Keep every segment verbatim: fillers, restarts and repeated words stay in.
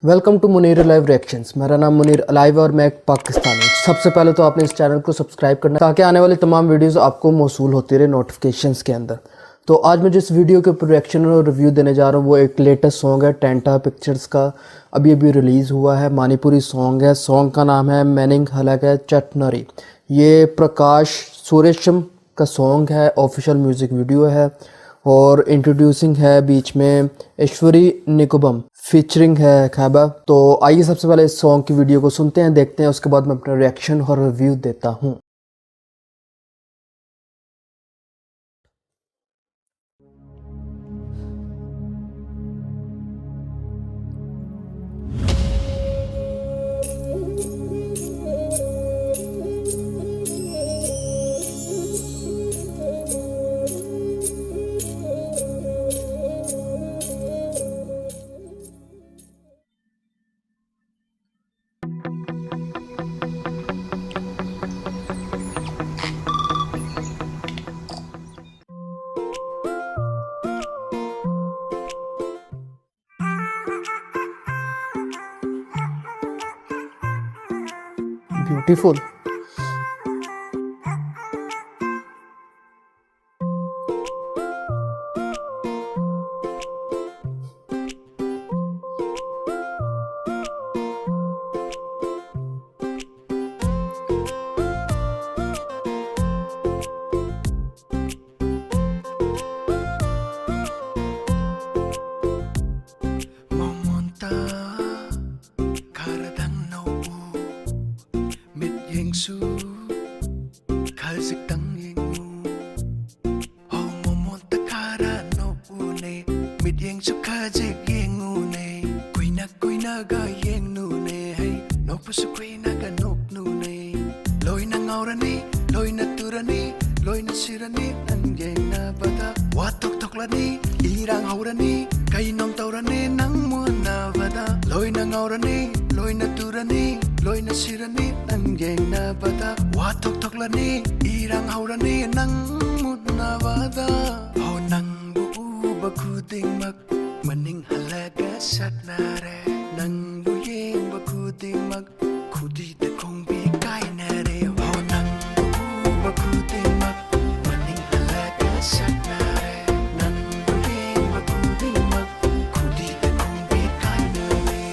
Welcome to Munir live reactions. मेरा नाम Munir alive है और मैं एक पाकिस्तानी हूँ। सबसे पहले तो आपने इस चैनल को सब्सक्राइब करना है ताकि आने वाली तमाम वीडियोस आपको मौसूल होती रहे नोटिफिकेशंस के अंदर। तो आज मैं जिस वीडियो के ऊपर रिएक्शन और रिव्यू देने जा रहा हूँ, वो एक लेटेस्ट सॉन्ग है टेंटा पिक्चर्स का, अभी अभी रिलीज़ हुआ है, मणिपुरी सॉन्ग है। सॉन्ग का नाम है मैनिंग हलक है चटनरी। ये प्रकाश सुरेशम का सॉन्ग है, ऑफिशियल म्यूज़िक वीडियो है और इंट्रोड्यूसिंग है बीच में ऐश्वरी निकुबम, फीचरिंग है खैबा। तो आइए सबसे पहले इस सॉन्ग की वीडियो को सुनते हैं, देखते हैं, उसके बाद मैं अपना रिएक्शन और रिव्यू देता हूँ। Beautiful. Mamonta kharadang no u mit yengsu khazik tang yengu. Ho momon takara no une mit yengsu khajik yengune. Kuina kuina ga yengnune hey. Nokpusu kuina ga noknune. Loina ngaurani, loina turani, loina sirani nang yengnabada. Watok toklani, irang haurani, kainong taurani nang munabada. Loina ngaurani, loina turani, loina sirani nang yengnabada. Watok toklani, irang haurani nang munabada. Ho nang bu uba kuding mak maning halaga satnare. ꯅꯪꯕꯨ ꯌꯦꯡꯕ ꯈꯨꯗꯤꯡꯃꯛ ꯈꯨꯗꯤꯗ ꯈꯣꯡꯕꯤ ꯀꯥꯏꯅꯔꯦ꯫ ꯍꯣ, ꯅꯪꯕꯨ ꯎꯕ ꯈꯨꯗꯤꯡꯃꯛ ꯃꯅꯤꯡ ꯍꯜꯂꯒ ꯁꯛꯅꯔꯦ꯫ ꯅꯪꯕꯨ ꯌꯦꯡꯕ ꯈꯨꯗꯤꯡꯃꯛ ꯈꯨꯗꯤꯗ ꯈꯣꯡꯕꯤ ꯀꯥꯏꯅꯔꯦ꯫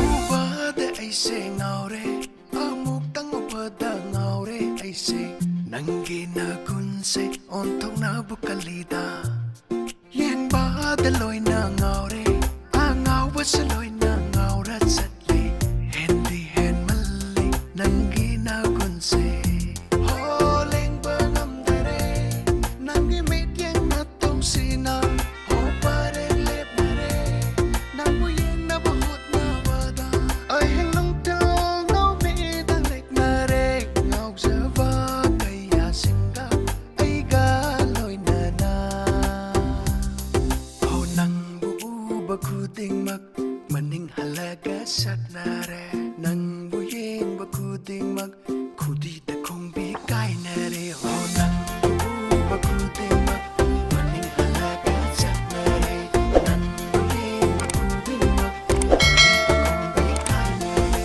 ꯎꯕꯗ ꯑꯩꯁꯦ ꯉꯥꯎꯔꯦ, ꯑꯃꯨꯛꯇꯪ ꯎꯕꯗ ꯉꯥꯎꯔꯦ ꯑꯩꯁꯦ꯫ ꯅꯪꯒꯤ ꯅꯒꯨꯟꯁꯦ ꯑꯣꯟꯊꯣꯛꯅꯕꯨ ꯀꯜꯂꯤꯗ꯫ ꯌꯦꯡꯕꯗ ꯂꯣꯏꯅ ꯉꯥꯎꯔꯦ, ꯑꯉꯥꯎꯕꯁꯨ ꯂꯣꯏꯅ ꯉꯥꯎꯔ ꯆꯠꯂꯦ꯫ ꯍꯦꯟꯗꯤ ꯍꯦꯟꯃꯜꯂꯦ ꯅꯪꯒꯤ ꯅꯒꯨꯟꯁꯦ꯫ ꯍꯣ, ꯂꯦꯡꯕ ꯉꯝꯗꯔꯦ ꯅꯪꯒꯤ ꯃꯤꯠꯌꯦꯡ ꯅꯥꯇꯣꯡꯁꯤꯅ꯫ ꯍꯣ, ꯄꯔꯦꯡ ꯂꯦꯞꯅꯔꯦ ꯅꯪꯕꯨ ꯌꯦꯡꯅꯕ ꯍꯣꯠꯅꯕꯗ꯫ ꯑꯩ ꯍꯦꯟꯂꯨꯡ ꯊꯤꯜꯂꯣꯡ ꯅꯧꯃꯤꯗ ꯂꯦꯛꯅꯔꯦ ꯉꯥꯎꯖꯕ ꯀꯌꯥꯁꯤꯡꯒ ꯑꯩꯒ ꯂꯣꯏꯅꯅ꯫ ꯍꯣ, ꯅꯪꯕꯨ ꯎꯕ ꯈꯨꯗꯤꯡꯃꯛ ꯃꯅꯤꯡ ꯍꯜꯂꯒ ꯁꯛꯅꯔꯦ꯫ ꯅꯪꯕꯨ ꯌꯦꯡꯕ ꯈꯨꯗꯤꯡꯃꯛ ꯈꯨꯗꯤꯗ ꯈꯣꯡꯕꯤ ꯀꯥꯏꯅꯔꯦ꯫ ꯍꯣ, ꯅꯪꯕꯨ ꯎꯕ ꯈꯨꯗꯤꯡꯃꯛ ꯃꯅꯤꯡ ꯍꯜꯂꯒ ꯆꯠꯅꯔꯦ꯫ ꯅꯪꯕꯨ ꯌꯦꯡꯕ ꯈꯨꯗꯤꯡꯃꯛ ꯈꯨꯗꯤꯗ ꯈꯣꯡꯕꯤ ꯀꯥꯏꯅꯔꯦ꯫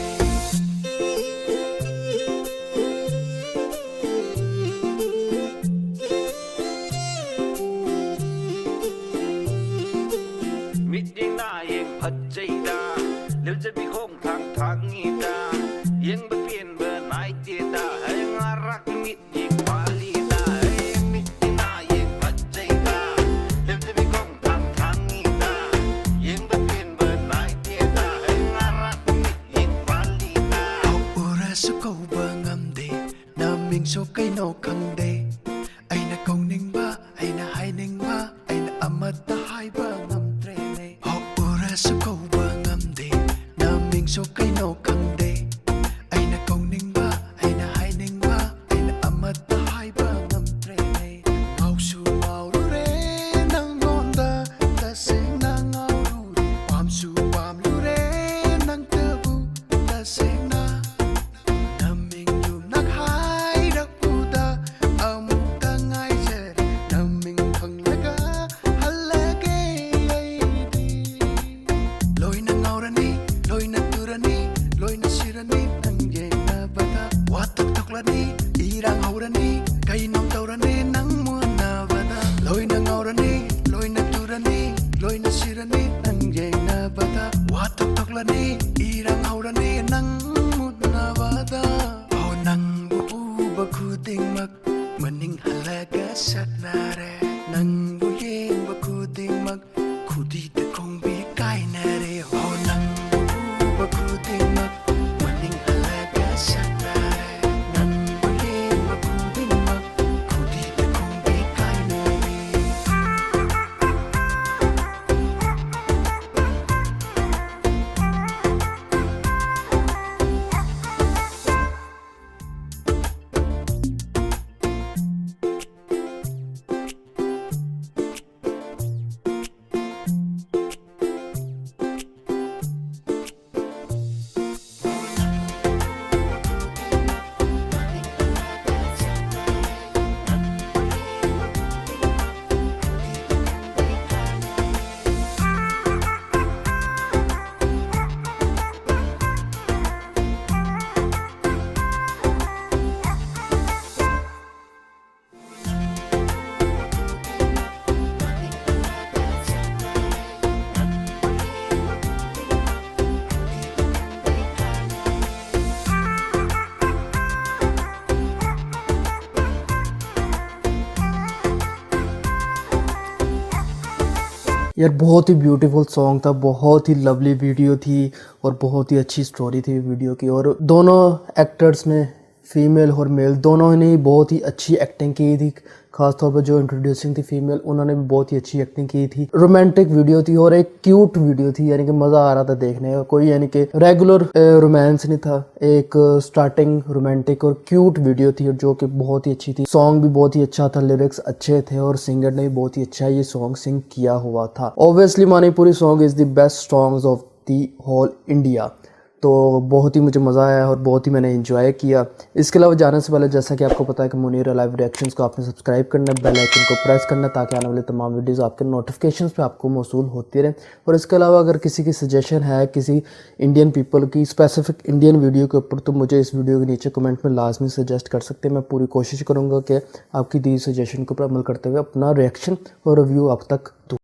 ꯃꯤꯠꯌꯦꯡ ꯅꯥꯌꯦꯡ ꯐꯠꯖꯩꯗ, ꯂꯦꯝꯖꯕꯤ ꯈꯣꯡꯊꯥꯡ ꯊꯥꯡꯉꯤꯗ, ꯌꯦꯡꯕ ꯄꯦꯟꯕ ꯅꯥꯏꯗꯦꯗ, ꯍꯌꯦꯡ ꯉꯔꯥꯛ ꯃꯤꯠꯌꯦꯡ ꯄꯥꯜꯂꯤꯗ, ꯍꯌꯦꯡ ꯃꯤꯠꯌꯦꯡ ꯅꯥꯌꯦꯡ ꯐꯠꯖꯩꯗ, ꯂꯦꯝꯖꯕꯤ ꯈꯣꯡꯊꯥꯡ ꯊꯥꯡꯉꯤꯗ, ꯌꯦꯡꯕ ꯄꯦꯟꯕ ꯅꯥꯏꯗꯦꯗ, ꯍꯌꯦꯡ ꯉꯔꯥꯛ ꯃꯤꯠꯌꯦꯡ ꯄꯥꯜꯂꯤꯗ꯫ ꯀꯧꯔꯁꯨ ꯀꯧꯕ ꯉꯝꯗꯦ, ꯅꯃꯤꯡꯁꯨ ꯀꯩꯅꯣ ꯈꯪꯗꯦ꯫ ꯑꯩꯅ ꯀꯧꯅꯤꯡꯕ, ꯑꯩꯅ ꯍꯥꯏꯅꯤꯡꯕ, ꯑꯩꯅ ꯑꯃꯠꯇ ꯍꯥꯏꯕ ꯉꯝꯗ꯭ꯔꯦꯅꯦ꯫ ꯍꯧꯔꯁꯨ ꯀꯧꯕ ꯉꯝꯗꯦ, ꯅꯃꯤꯡꯁꯨ ꯀꯩꯅꯣ ꯈꯪꯗꯦ꯫ ꯑꯩꯅ ꯀꯧꯅꯤꯡꯕ, ꯑꯩꯅ ꯍꯥꯏꯅꯤꯡꯕ, ꯑꯩꯅ ꯑꯃꯠꯇ ꯍꯥꯏꯕ ꯉꯝꯗ꯭ꯔꯦꯅꯦ꯫ ꯉꯥꯎꯁꯨ ꯉꯥꯎꯔꯨꯔꯦ ꯏꯔꯥꯡ ꯍꯧꯔꯅꯤ ꯅꯪ ꯃꯨꯠꯅꯕꯗ꯫ ꯑꯣ, ꯅꯪꯕꯨ ꯎꯕ ꯈꯨꯗꯤꯡꯃꯛ ꯃꯅꯤꯡ ꯍꯜꯂꯒ ꯁꯛꯅꯔꯦ꯫ ꯅꯪꯕꯨ ꯌꯦꯡꯕ ꯈꯨꯗꯤꯡꯃꯛ ꯈꯨꯗꯤꯗ ꯈꯣꯡꯕꯤ ꯀꯥꯏꯅꯔꯦ꯫ ꯑꯣ, ꯅꯪꯕꯨ ꯎꯕ ꯈꯨꯗꯤꯡꯃꯛ ꯃꯅꯤꯡ ꯍꯜꯂꯒ ꯁꯛꯅꯔꯦ꯫ ꯅꯪꯕꯨ ꯌꯦꯡꯕ ꯈꯨꯗꯤꯡꯃꯛ ꯈꯨꯗꯤꯗ ꯈꯣꯡꯕꯤ ꯀꯥꯏꯅꯔꯦ꯫ यार, बहुत ही ब्यूटीफुल सॉन्ग था, बहुत ही लवली वीडियो थी और बहुत ही अच्छी स्टोरी थी वीडियो की। और दोनों एक्टर्स ने, फीमेल और मेल, दोनों ने बहुत ही अच्छी एक्टिंग की थी। खासतौर पर जो इंट्रोड्यूसिंग थी फीमेल, उन्होंने भी बहुत ही अच्छी एक्टिंग की थी। रोमांटिक वीडियो थी और एक क्यूट वीडियो थी, यानी कि मज़ा आ रहा था देखने का। कोई यानी कि रेगुलर रोमांस नहीं था, एक स्टार्टिंग रोमांटिक और क्यूट वीडियो थी, जो कि बहुत ही अच्छी थी। सॉन्ग भी बहुत ही अच्छा था, लिरिक्स अच्छे थे और सिंगर ने भी बहुत ही अच्छा ये सॉन्ग सिंग किया हुआ था। Obviously, Manipuri song is the best songs of the whole India। तो बहुत ही मुझे मज़ा आया और बहुत ही मैंने एंजॉय किया। इसके अलावा जाने से पहले, जैसा कि आपको पता है कि मुनीर लाइव रिएक्शंस को आपने सब्सक्राइब करना है, बेल आइकन को प्रेस करना है, ताकि आने वाले तमाम वीडियोस आपके नोटिफिकेशंस पे आपको मौसूल होती रहें। और इसके अलावा अगर किसी की सजेशन है किसी इंडियन पीपल की, स्पेसिफिक इंडियन वीडियो के ऊपर, तो मुझे इस वीडियो के नीचे कमेंट में लाजमी सजेस्ट कर सकते हैं। मैं पूरी कोशिश करूँगा कि आपकी दी सजेशन के ऊपर अमल करते हुए अपना रिएक्शन और रिव्यू आप तक दूँ।